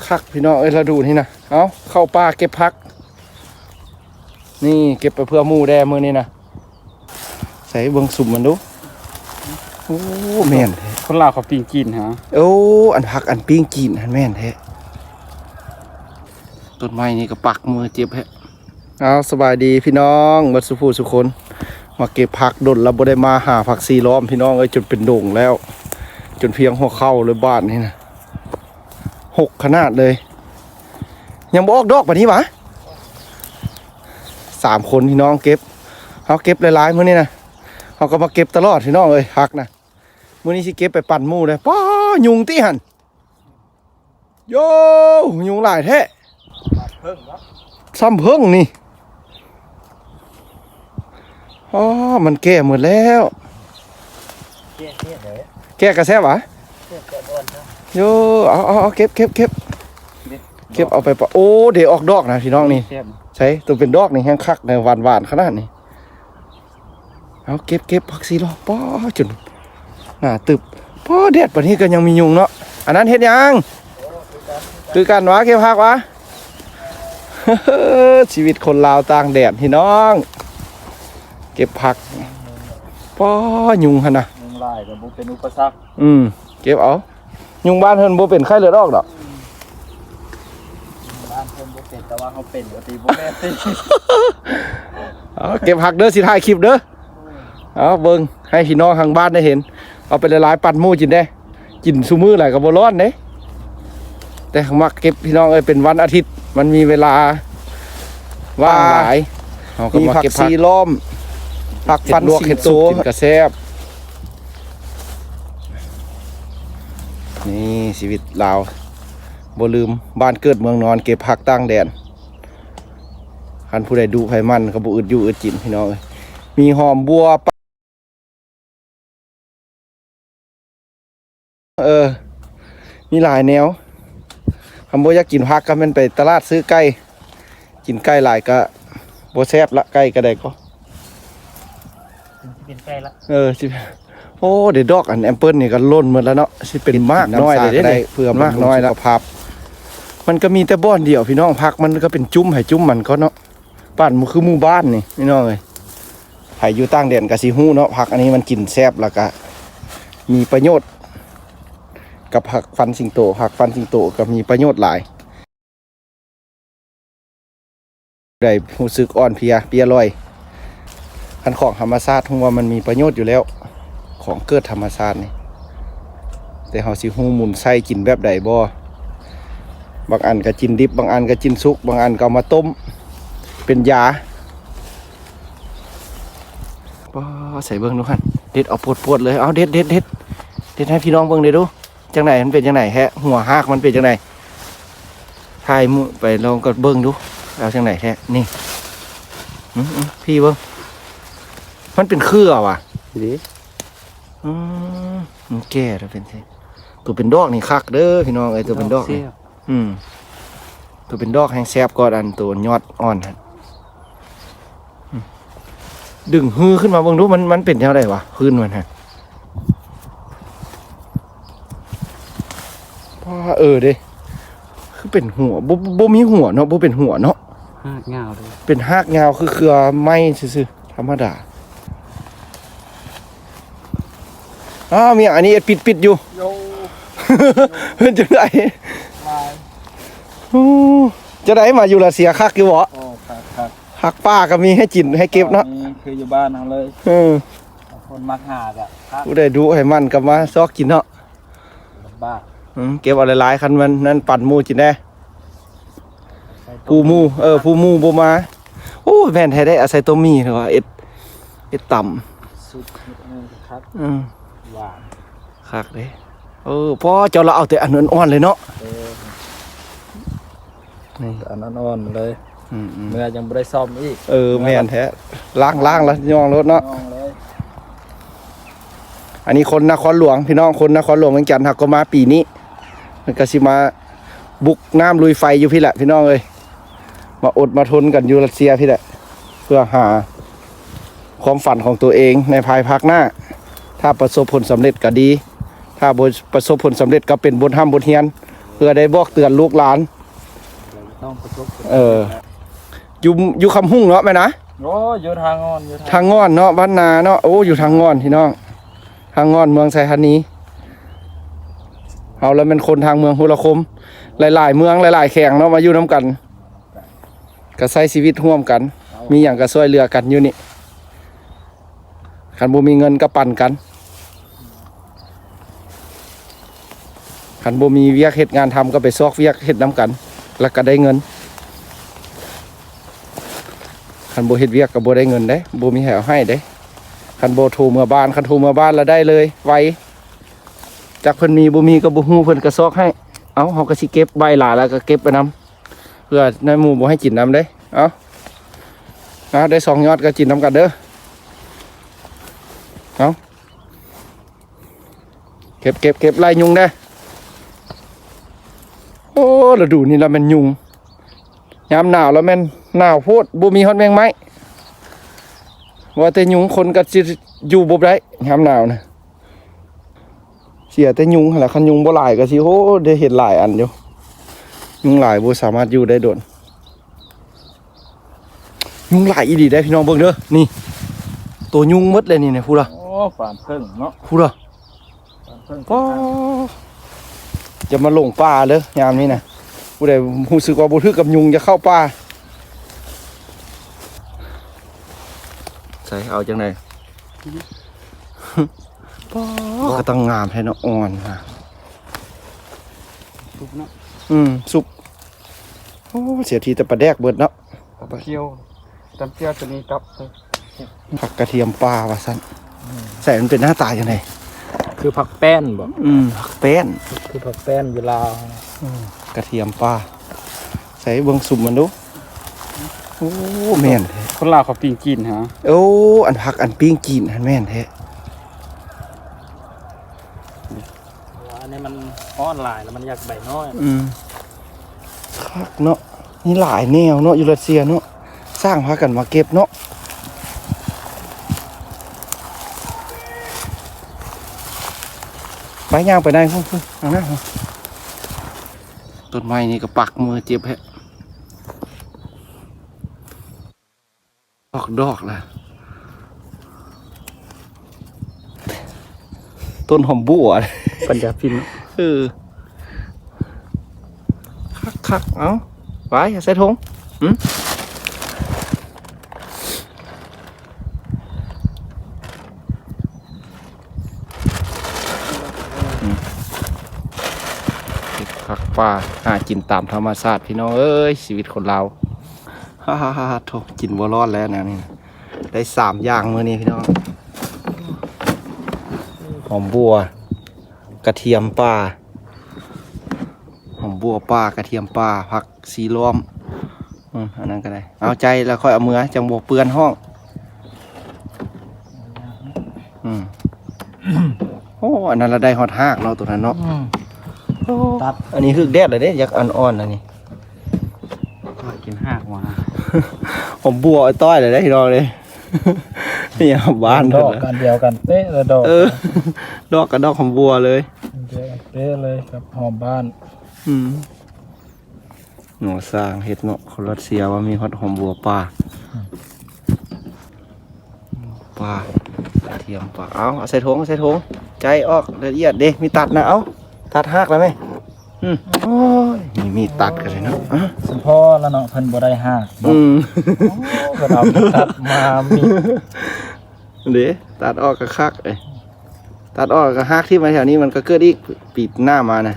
ຄັກໆ ພີ່ນ້ອງເອີຍ ລະດູນີ້ນະ. ເອົາ ເຂົ້າປ່າເກັບຜັກ ນີ້ເກັບໄປເພື່ອໝູ່ແດ່ມື້ນີ້ນະ. ໃສ່ເບິ່ງສຸມມັນດູ. ໂອ້ ແມ່ນແທ້ ຄົນລາວເຂົາປີ້ງຈີນຫາ. ໂອ້ ອັນຜັກອັນປີ້ງຈີນຫັ້ນແມ່ນແທ້. ຕົ້ນໄມ້ນີ້ກໍປັກມືເຈັບແທ້. ເອົາ ສະບາຍດີພີ່ນ້ອງເບິດສູ່ຜູ້ສູ່ຄົນ. ມາເກັບຜັກ ດົນລະບໍ່ໄດ້ມາຫາຜັກຊີລ້ອມ ພີ່ນ້ອງເອີຍ ຈົນເປັນດົງແລ້ວ ຈົນພຽງຫົວເຂົ່າເລີຍບາດນີ້ນະ. ຮົກຂະໜາດເລີຍ. ຍັງບໍ່ອອກດອກປານນີ້ຫວາ? ສາມຄົນພີ່ນ້ອງເກັບ. ເຮົາເກັບຫຼາຍໆມື້ນີ້ນະ ເຮົາກໍມາເກັບຕະຫຼອດພີ່ນ້ອງເອີຍ ຜັກນະ. ມື້ນີ້ຊິເກັບໄປປັ່ນໝູ່ເດ້. ປ້າ ຍຸງຕິຫັ້ນ. ໂຢ ຍຸງຫຼາຍແທ້. ເພິ່ງເນາະ ຊ້ຳເພິ່ງນີ້. ອໍ ມັນແກ່ໝົດແລ້ວ. ແກ່ ແກ່ເດ້ ແກ່ກະແຊບຫວາ? ແກ່ ແກ່ບ່ອນເນາະ. ໂຢ ເອົາ ເອົາ ເອົາ ເກັບ ເກັບ ເກັບ ເກັບເອົາໄປປະ. ໂອ້ ເດ ອອກດອກນະພີ່ນ້ອງນີ້. ແຊບ. ໃສ່ໂຕເປັນດອກນີ້ແຮງຄັກນະ ຫວານໆຂະໜາດນີ້. ເອົາ ເກັບ ເກັບຜັກຊີລ້ອມ. ປ້າ ຈົນໜາຕຶບ. ປ້າ ແດດປານນີ້ກໍຍັງມີຍຸງເນາະ. ອັນນັ້ນເຮັດຫຍັງ? ຄືກັນຫວາ? ເກັບຜັກຫວາ? ຊີວິດຄົນລາວຕ່າງແດນພີ່ນ້ອງ ເກັບຜັກ. ປ້າ ຍຸງຫັ້ນນະ ຍຸງຫຼາຍກໍບໍ່ເປັນອຸປະສັກ. ອືມ ເກັບເອົາ. ຍຸງບ້ານເພິ່ນບໍ່ເປັນໄຂ້ເລືອດອອກດອກ. ບ້ານເພິ່ນບໍ່ເປັນ ແຕ່ວ່າເຮົາເປັນ ວ່າຕິ ບໍ່ແມ່ນຕິ. ເອົາ ເກັບຜັກເດີ ຊິຖ່າຍຄລິບເດີ. ເອົາ ເບິ່ງໃຫ້ພີ່ນ້ອງທາງບ້ານໄດ້ເຫັນ. ເອົາໄປຫຼາຍໆ ປັດໝູ່ກິນແດ່. ກິນຊຸມື້ຫຼາຍກໍບໍ່ຮ້ອນເດ້. ແຕ່ມັກເກັບພີ່ນ້ອງເອີຍ ເປັນວັນອາທິດ ມັນມີເວລາວ່າງຫຼາຍ. ເຮົາກໍມາເກັບຜັກ ມີຜັກຊີລ້ອມ ຜັກຟັນສິງໂຕ ເຮັດລວກເຮັດຊຸບກິນກໍແຊບ. ນີ້ຊີວິດລາວ ບໍ່ລືມບ້ານເກີດເມືອງນອນ ເກັບຜັກຕ່າງແດນ. ຄັນຜູ້ໃດດຸໃຜມັນກໍບໍ່ອຶດຢູ່ອຶດກິນ ພີ່ນ້ອງເອີຍ. ມີຫອມບົ່ວ ເອີ ມີຫຼາຍແນວ. ຄັນບໍ່ຢາກກິນຜັກກໍແມ່ນໄປຕະຫຼາດຊື້ໄກ່. ກິນໄກ່ຫຼາຍກໍບໍ່ແຊບລະ ໄກ່ກໍໄດ້ກໍ ເປັນໄກ່ລະ. ເອີ ຊິ ໂອ້ ເດ ດອກອັນແອບເປິ້ນນີ້ກໍຫຼົ່ນໝົດແລ້ວເນາະ. ຊິເປັນໝາກນ້ອຍເດ້ ເພື່ອໝາກນ້ອຍລະ ສຸຂະພາບ. ມັນກໍມີແຕ່ບ່ອນດຽວ ພີ່ນ້ອງ. ຜັກມັນກໍເປັນຈຸ້ມໃຫ້ຈຸ້ມມັນກໍເນາະ. ປານຄືໝູ່ບ້ານນີ້ພີ່ນ້ອງເອີຍ. ໃຜຢູ່ຕ່າງແດນກໍຊິຮູ້ເນາະ ຜັກອັນນີ້ມັນກິນແຊບ ແລ້ວກໍມີປະໂຫຍດກັບຜັກຟັນສິງໂຕ. ຜັກຟັນສິງໂຕກໍມີປະໂຫຍດຫຼາຍ. ໃດຮູ້ສຶກອ່ອນເພຍ ເພຍລອຍ ຄັນຂອງທຳມະຊາດຮູ້ວ່າມັນມີປະໂຫຍດຢູ່ແລ້ວ ຂອງເກີດທຳມະຊາດນີ້. ແຕ່ເຮົາຊິຮູ້ໝູນໃຊ້ກິນແບບໃດບໍ່? ບາງອັນກໍກິນດິບ ບາງອັນກໍກິນສຸກ ບາງອັນກໍເອົາມາຕົ້ມເປັນຢາ. ປ້າ ໃສ່ເບິ່ງດູຫັ້ນ ເດັດເອົາປວດໆເລີຍ. ເອົາ ເດັດ ເດັດ ເດັດ ເດັດໃຫ້ພີ່ນ້ອງເບິ່ງເດ້ດູ. ຈັ່ງໃດ ມັນເປັນຈັ່ງໃດແທ້? ຫົວຮາກມັນເປັນຈັ່ງໃດ? ຖ່າຍໝູ່ໄປລອງກໍເບິ່ງດູ ເອົາຈັ່ງໃດແທ້ນີ້. ອືມ ອືມ ພີ່ເບິ່ງ ມັນເປັນເຄືອຫວາ? ດີ. ອືມ ມັນແກ່ແລ້ວເປັນຊີ້. ໂຕເປັນດອກນີ້ຄັກເດີພີ່ນ້ອງເອີຍ ໂຕເປັນດອກນີ້. ດອກແຊບ. ອືມ ໂຕເປັນດອກແຮງແຊບກວ່າອັນໂຕຍອດອ່ອນຫັ້ນ. ອືມ ດຶງຮືຂຶ້ນມາເບິ່ງດູ ມັນ ມັນເປັນແນວໃດຫວາ? ພື້ນມັນຫັ້ນ ເອີເດ້ ຄືເປັນຫົວ ບໍ່ ບໍ່ມີຫົວເນາະ ບໍ່ເປັນຫົວເນາະ. ຮາກຍາວເດ້ ເປັນຮາກຍາວຄືເຄືອໄມ້ຊື່ໆ ທຳມະດາ. ອ້າວ ມີອັນນີ້ເຮັດປິດໆຢູ່. ໂຢ ເປັນຈັ່ງໃດ? ຫຼາຍ. ໂອ້ ຈັ່ງໃດ ມາຢູ່ຣັດເຊຍຄັກຢູ່ບໍ່? ໂອ້ ຄັກໆ. ຜັກປ່າກໍມີໃຫ້ກິນໃຫ້ເກັບເນາະ. ນີ້ຄືຢູ່ບ້ານເຮົາເລີຍ. ເອີ ຄົນມັກຫາກະ ຜູ້ໃດດຸໃຫ້ມັນກໍມາຊອກກິນເນາະ. ລຳບາກ. ອືມ ເກັບເອົາຫຼາຍໆ ຄັນມັນນັ້ນປັນໝູ່ກິນແດ່. ຜູ້ໝູ່ ເອີ ຜູ້ໝູ່ບໍ່ມາ. ໂອ້ ແມ່ນແທ້ເດ້ ອາໄສໂຕໝີ່ ຫຼືວ່າເຮັດ ເຮັດຕຳ ສຸກເຮັດເງິນຄັກ. ອືມ ຫວານ ຄັກເດ້. ເອີ ພໍ່ເຈົ້າລະເອົາແຕ່ອັນອ່ອນໆເລີຍເນາະ. ເອີ ນີ້ ອັນອ່ອນໆມາເລີຍ. ອືມໆ ເມື່ອຍັງບໍ່ໄດ້ສ້ອມອີກ. ເອີ ແມ່ນແທ້ ລ້າງໆແລ້ວຍ່ອງໂລດເນາະ. ຍ່ອງເລີຍ. ອັນນີ້ຄົນນະຄອນຫຼວງ ພີ່ນ້ອງ ຄົນນະຄອນຫຼວງວຽງຈັນ ເຮົາກໍມາປີນີ້ ເພິ່ນກໍຊິມາບຸກນ້ຳລຸຍໄຟຢູ່ພີ້ແຫຼະ ພີ່ນ້ອງເອີຍ. ມາອົດມາທົນກັນຢູ່ຣັດເຊຍພີ້ແຫຼະ ເພື່ອຫາຄວາມຝັນຂອງຕົວເອງໃນພາຍພາກໜ້າ. ຖ້າປະສົບຜົນສຳເລັດກໍດີ ຖ້າບໍ່ປະສົບຜົນສຳເລັດກໍເປັນບົດຮ່ຳບົດຮຽນ ເພື່ອໄດ້ບອກເຕືອນລູກຫຼານ. ຕ້ອງປະສົບກັບ ເອີ ຢູ່ ຢູ່ຄຳຮຸ່ງເນາະແມ່ນນະ? ໂອ້ ຢູ່ທ່າງ່ອນ ຢູ່ທ່າ ທ່າງ່ອນເນາະ ບ້ານນາເນາະ. ໂອ້ ຢູ່ທ່າງ່ອນພີ່ນ້ອງ ທ່າງ່ອນ ເມືອງໄຊທານີ. ເຮົາລະແມ່ນຄົນທາງເມືອງຫົວລະຄົມ ຫຼາຍໆເມືອງ ຫຼາຍໆແຂວງເນາະ ມາຢູ່ນຳກັນ ກະໃຊ້ຊີວິດຮ່ວມກັນ ມີຫຍັງກະຊ່ວຍເຫຼືອກັນຢູ່ນີ້. ຄັນບໍ່ມີເງິນກະປັນກັນ ຄັນບໍ່ມີວຽກເຮັດງານທຳກະໄປຊອກວຽກເຮັດນຳກັນ ລະກະໄດ້ເງິນ. ຄັນບໍ່ເຮັດວຽກກະບໍ່ໄດ້ເງິນເດ້ ບໍ່ມີໃຜເອົາໃຫ້ເດ້. ຄັນບໍ່ໂທເມືອບ້ານ ຄັນໂທເມືອບ້ານລະໄດ້ເລີຍ ໄວ. ຈັກເພິ່ນມີບໍ່ມີກະບໍ່ຮູ້ ເພິ່ນກະຊອກໃຫ້. ເອົ້າ ເຮົາກະຊິເກັບ ໃບຫຼາຍລະກະເກັບໄປນຳ ເພື່ອໃຫ້ໝູ່ບໍ່ໃຫ້ກິນນຳເດ້. ເອົາ ເອົາ ໄດ້ສອງຍອດກະກິນນຳກັນເດີ. ເອົາ ເກັບ ເກັບ ເກັບ ໄລ່ຍຸງເດ້. ໂອ້ ລະດູນີ້ລະແມ່ນຍຸງ ຍາມໜາວລະແມ່ນໜາວໂພດ ບໍ່ມີຮອດແມງໄມ້ ວ່າແຕ່ຍຸງ ຄົນກະຊິຢູ່ບໍ່ໄດ້ຍາມໜາວນະ. ເສຍແຕ່ຍຸງຫັ້ນລະ ຄັນຍຸງບໍ່ຫຼາຍກະຊິ ໂອ້ ໄດ້ເຮັດຫຼາຍອັນຢູ່. ຍຸງຫຼາຍບໍ່ສາມາດຢູ່ໄດ້ດົນ. ຍຸງຫຼາຍອີ່ຫຼີເດ້ພີ່ນ້ອງ ເບິ່ງເດີ ນີ້ ໂຕຍຸງໝົດເລີຍນີ້ ພຸ້ນລະ. ໂອ້ ຟາມເຜິ້ງເນາະ ພຸ້ນລະ. ປາ ຈະມາຫຼົງປ່າເດີຍາມນີ້ນະ. ຜູ້ໃດຮູ້ສຶກວ່າບໍ່ຖືກກັບຍຸງ ຢ່າເຂົ້າປ່າ. ໃສ່ ເອົາຈັ່ງໃດ? ປາ ກະຕັ້ງງາມແທ້ເນາະ ອ່ອນຫາ ສຸກເນາະ. ອືມ ສຸກ. ໂອ້ ເສຍທີແຕ່ປາແດກເບິດເນາະ. ຕຳກ່ຽວ ຕຳກ່ຽວໂຕນີ້ກັບ ຜັກກະທຽມປ່າວ່າຊັ້ນ. ອືມ ໃສ່ ມັນເປັນໜ້າຕາຈັ່ງໃດ? ຄືຜັກແປ້ນບໍ? ອືມ ຜັກແປ້ນ ຄືຜັກແປ້ນຢູ່ລາວ. ອືມ ກະທຽມປ່າ ໃສ່ເບິ່ງສຸມມັນດູ. ໂອ້ ແມ່ນແທ້ ຄົນລາວເຂົາປີ້ງຈີນຫາ. ໂອ້ ອັນຜັກອັນປີ້ງຈີນຫັ້ນແມ່ນແທ້. ອັນນີ້ມັນຮ້ອນຫຼາຍແລ້ວ ມັນຢາກໃບນ້ອຍ. ອືມ ຄັກເນາະ ມີຫຼາຍແນວເນາະ ຢູ່ຣັດເຊຍເນາະ. ຊ່າງພາກັນມາເກັບເນາະ. ໄປ ຍ່າງໄປໃນພຸ້ນ ພຸ້ນ ທາງນັ້ນ. ຕົ້ນໄມ້ນີ້ກະປັກມືເຈັບແຮະ. ອອກດອກລະ ຕົ້ນຫອມບົວ ປັນຍາຟິນ. ເອີ ຄັກໆ ເອົາ ໄປ ໃສ່ຖົງ. ຫື ຜັກປ່າ ຫາກິນຕາມທຳມະຊາດ ພີ່ນ້ອງເອີຍ ຊີວິດຄົນລາວ. ໂທ້ ກິນບໍ່ລອດແລ້ວແນວນີ້. ໄດ້ສາມຢ່າງມື້ນີ້ພີ່ນ້ອງ ຫອມບົວ ກະທຽມປ່າ ຫອມບົວປ່າ ກະທຽມປ່າ ຜັກຊີລ້ອມ. ອືມ ອັນນັ້ນກະໄດ້ ເອົາໃຈແລ້ວຄ່ອຍເອົາເມືອ ຈັ່ງບໍ່ເປື້ອນຫ້ອງ. ອືມ ໂອ້ ອັນນັ້ນລະໄດ້ຮອດຮາກເນາະ ໂຕນັ້ນເນາະ. ອືມ ໂອ້ ຕັດ ອັນນີ້ຖືກແດດແລ້ວເດ້ ຢາກອ່ອນໆ ອັນນີ້ ມາກິນຮາກວ່າ ຫອມບົວອ້ອຍຕ້ອຍເລີຍເດ້ພີ່ນ້ອງເດ້. ນີ້ຫອມບ້ານ ດອກອັນດຽວກັນເປະເລີຍ ດອກ ເອີ ດອກກະດອກຫອມບົວເລີຍ ອັນດຽວກັນເປະເລີຍກັບຫອມບ້ານ. ອືມ ໜໍ່ສ້າງເຮັດເນາະ ຄົນຣັດເຊຍວ່າມີຮອດຫອມບົວປ່າ. ອືມ ປ່າ ກະທຽມປ່າ ເອົາ ເອົາໃສ່ຖົງ ໃສ່ຖົງ ໃຈອອກລະອຽດເດ້ ມີຕັດນະ ເອົາ ຕັດຮາກແລ້ວແມ. ອືມ ໂອ້ຍ ມີມີດຕັດກະໄດ້ເນາະ. ອະ ສົມພໍລະເນາະ ເພິ່ນບໍ່ໄດ້ຮາກເນາະ. ອືມ ໂອ້ ເພິ່ນເອົາມີດຕັດມາມີດ ເດ້ ຕັດອອກກະຄັກເອີຍ ຕັດອອກກະຮາກຖິ້ມໄວ້ແຖວນີ້ ມັນກະເກີດອີກປີໜ້າມານະ.